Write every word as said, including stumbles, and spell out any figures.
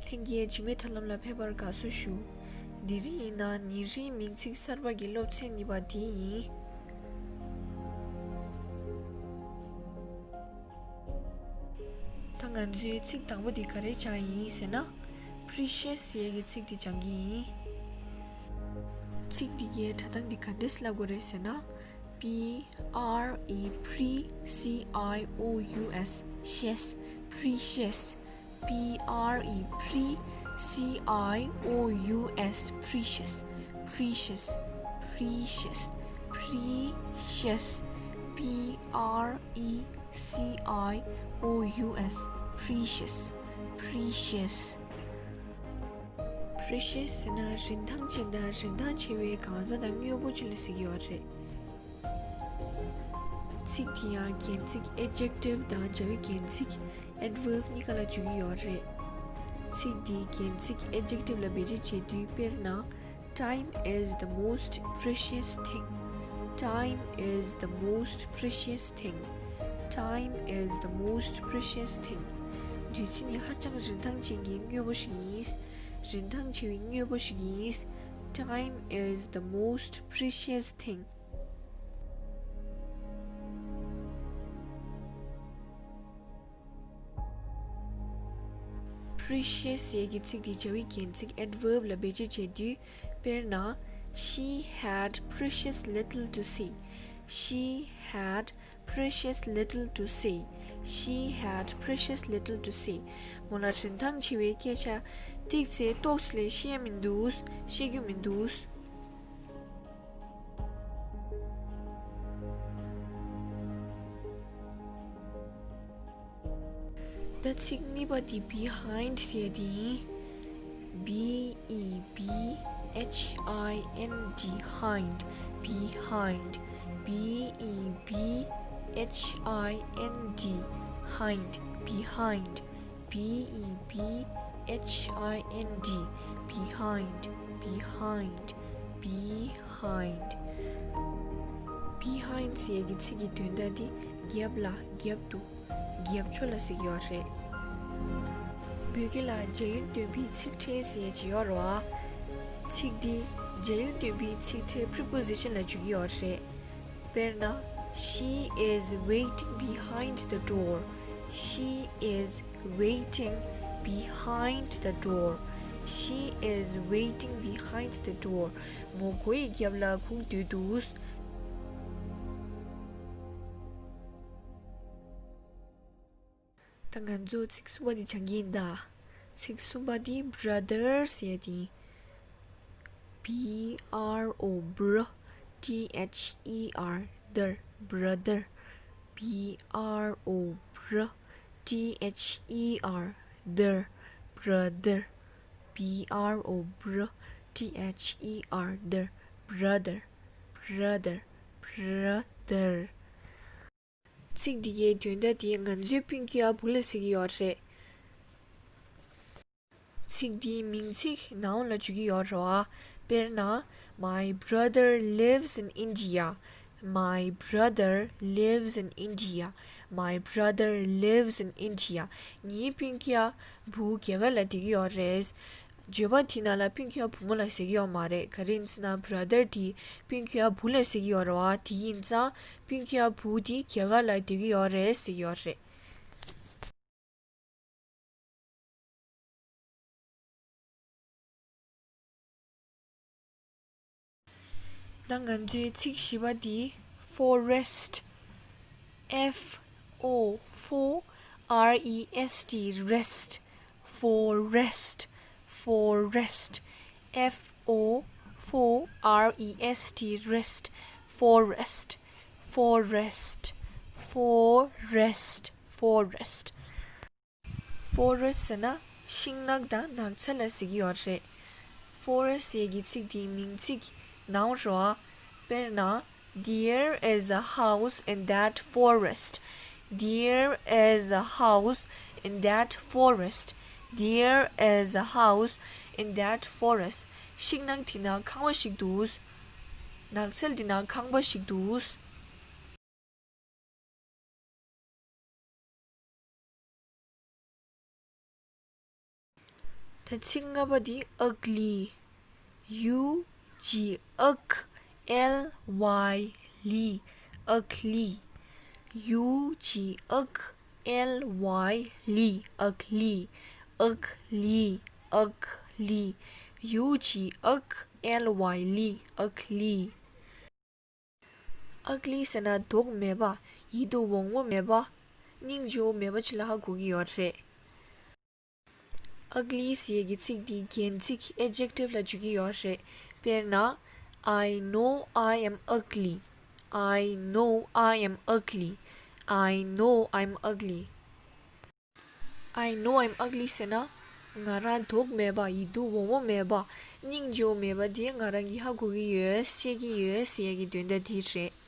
ལྷན་རྒྱས་འཇིགས་མེད་དྲ་ལམ་ལ་ཕེབས་པར་དགའ་བསུ་ཞུ། དེ་རིང་ཡིན་ན་ཉིན་རེའི་མིང་ཚིག་གསར་པ་གི་སློབ་ཚན་གཉིས་པ་དེ་ཡིན། ད་ང་ཚོའི་ཚིག་དང་པོ་དེ་ག་རེ་སྦྱང་ཡིན་ཟེར་ན། Precious ཟེར་ཡས་ཀྱི་ཚིག་དེ་སྦྱང་གི་ཡིན། ཚིག་འདི་གའི་སྒྲ་གདངས་འདི་ག་འདྲས་ལབ་དགོས་རེད་ཟེར་ན། P R E pre C I O U S, precious. P R E pre C I O U S, precious. Precious, precious, precious. P R E C I O U S, precious, precious. Precious ཟེར་ན་རིན་ཐང་ཅན་དང་རིན་ཐང་ཆེ་བའི་གང་ཟག་དང་དངོས་པོ་ཅིག་ལ་ཟེར་གྱི་ཡོད་རེད། ཚིག་དེ་ཡང་རྒྱན་ཚིག་adjective དང་བྱ་བའི་རྒྱན་ཚིག་adverb གཉིས་ཀ་ལ་འཇུག་གི་ཡོད་རེད། ཚིག་འདིའི་རྒྱན་ཚིག་adjective ལ་བེད་སྤྱོད་བྱེད་དུས་དཔེར་ན། Time is the most precious thing. Time is the most precious thing. Time is the most precious thing. དུས་ཚོད་ནི་ཧ་ཅང་རིན་ཐང་ཅན་གྱི་དངོས་པོ་ཞིག་ཡིན། རིན་ཐང་ཆེ་བའི་དངོས་པོ་ཞིག་ཡིན། Time is the most precious thing. Precious ཟེར་གྱི་ཚིག་འདི་བྱ་བའི་རྒྱན་ཚིག་adverb ལ་བེད་སྤྱོད་བྱེད་དུས། དཔེར་ན། She had precious little to say. She had precious little to say. She had precious little to say. མོ་ལ་རིན་ཐང་ཆེ་བའི་སྐད་ཆ་ཏིག་ཙེ་ཏོག་ཙམ་ལས་བཤད་མི་འདུག་བཤད་རྒྱུ་མི་འདུག་ད་ཚིག་གཉིས་པ་དེ་behind ཟེར་དེ་ཡིན། B E B H I N D, hind, behind. B E B H I N D, hind, behind. B E B H I N D, behind, behind, behind. Behind ཟེར་གྱི་ཚིག་གི་དོན་དག་དེ་རྒྱབ་ལ་རྒྱབ་ཏུ། རྒྱབ་ཕྱོགས་ལ་ཟེར་གྱི་ཡོད་རེད། བོད་སྐད་ལ་བྱ་ཡུལ་སྟོན་པའི་ཚིག་ཕྲད་ཟེར་ཡས་ཅིག་ཡོད་རེད་བ། ཚིག་འདི་བྱ་ཡུལ་སྟོན་པའི་ཚིག་ཕྲད་preposition ལ་འཇུག་གི་ཡོད་རེད། དཔེར་ན། She is waiting behind the door. She is waiting behind the door. She is waiting behind the door. མོ་སྒོ་ཡི་རྒྱབ་ལ་སྒུག་སྡོད་འདུག་ད་ང་ཚོ་ཚིག་གསུམ་པ་འདི་སྦྱང་གི་ཡིན་ད། ཚིག་གསུམ་པ་འདི་brother ཟེར་ཡ་དེ་ཡིན། B R O, br, T H E R, ther, brother. B R O, br, T H E R, ther, brother. B R O, br, T H E R, ther, brother, brother, brother. ཚིག་འདི་གའི་དོན་དག་དེ་ང་ཚོའི་སྤུན་ཀྱག་བུ་ལ་ཟེར་གྱི་ཡོད་རེད། ཚིག་འདིའི་མིང་ཚིག་noun ལ་འཇུག་གི་ཡོད་རེད་བ། དཔེར་ན། My brother lives in India. My brother lives in India. My brother lives in India. ངའི་སྤུན་ཀྱག་བུ་རྒྱ་གར་ལ་བསྡད་ཀྱི་ཡོད་རེད། བརྗོད་པ་དེའི་ནང་ལ་སྤུན་ཀྱག་བུ་མོ་ལ་ཟེར་གྱི་ཡོད་མ་རེད། ག་རེ་ཡིན་ཟེར་ན་brother དེ་སྤུན་ཀྱག་བུ་ལ་ཟེར་གྱི་ཡོད་རེད་བ། དེ་ཡིན་ཙང་སྤུན་ཀྱག་བུ་དེ་རྒྱ་གར་ལ་བསྡད་ཀྱི་ཡོད་རེད་ཟེར་གྱི་ཡོད་རེད། ད་ང་ཚོའི་ཚིག་བཞི་པ་འདི་forest. F O, fo, R E S T, rest. Forest, forest. F O, fo, R E S T, rest. Forest, forest, forest, forest. Forest ཟེར་ན་ཤིང་ནགས་དང་ནགས་ཚལ་ལ་ཟེར་གྱི་ཡོད་རེད། Forest ཟེར་གྱི་ཚིག་དེའི་མིང་ཚིག་noun རེད་བ། དཔེར་ན། There is a house in that forest. There is a house in that forest. There is a house in that forest. ཤིང་ནགས་དེ་ན་ཁང་པ་ཞིག་འདུག་ནགས་ཚལ་དེ་ན་ཁང་པ་ཞིག་འདུག་ད་ཚིག་ལྔ་པ་འདི་ཨག་ལི། ཡུ་ཇི་ཨག་ཨེལ་ཝའི་ལི། ཨག་ལི། ཡུ་ཇི་ཨག་ཨེལ་ཝའི་ལི། ཨག་ལི། ཨག་ལི། ཨག་ལི། ཡུ་ཇི་ཨག་ཨེལ་ཝའི་ལི། ཨག་ལི། ཨག་ལི་ཟེར་ན་མདོག་མེད་པ། ཡིད་དུ་འོང་བ་མེད་པ། སྙིང་རྗེ་བོ་མེད་པ་ཅིག་ལ་ཧ་གོ་གི་ཡོད་རེད། ཨག་ལི་ཟེར་ཡས་ཀྱི་ཚིག་འདི་རྒྱན་ཚིག་ཨེ་ཇེག་ཊིབ་ལ་འཇུག་གི་ཡོད་རེད། དཔེར་ན། I know I am ugly. I know I am ugly. I know I'm ugly. I know I'm ugly ཟེར་ན། ང་རང་མདོག་མེད་པ། ཡིད་དུ་འོང་བ་མེད་པ། སྙིང་རྗེ་བོ་མེད་པ་དེ་ང་རང་གིས་ཧ་གོ་གི་ཡོད། ཤེས་ཀྱི་ཡོད་ཟེར་ཡས་ཀྱི་དོན་དག་དེ་རེད།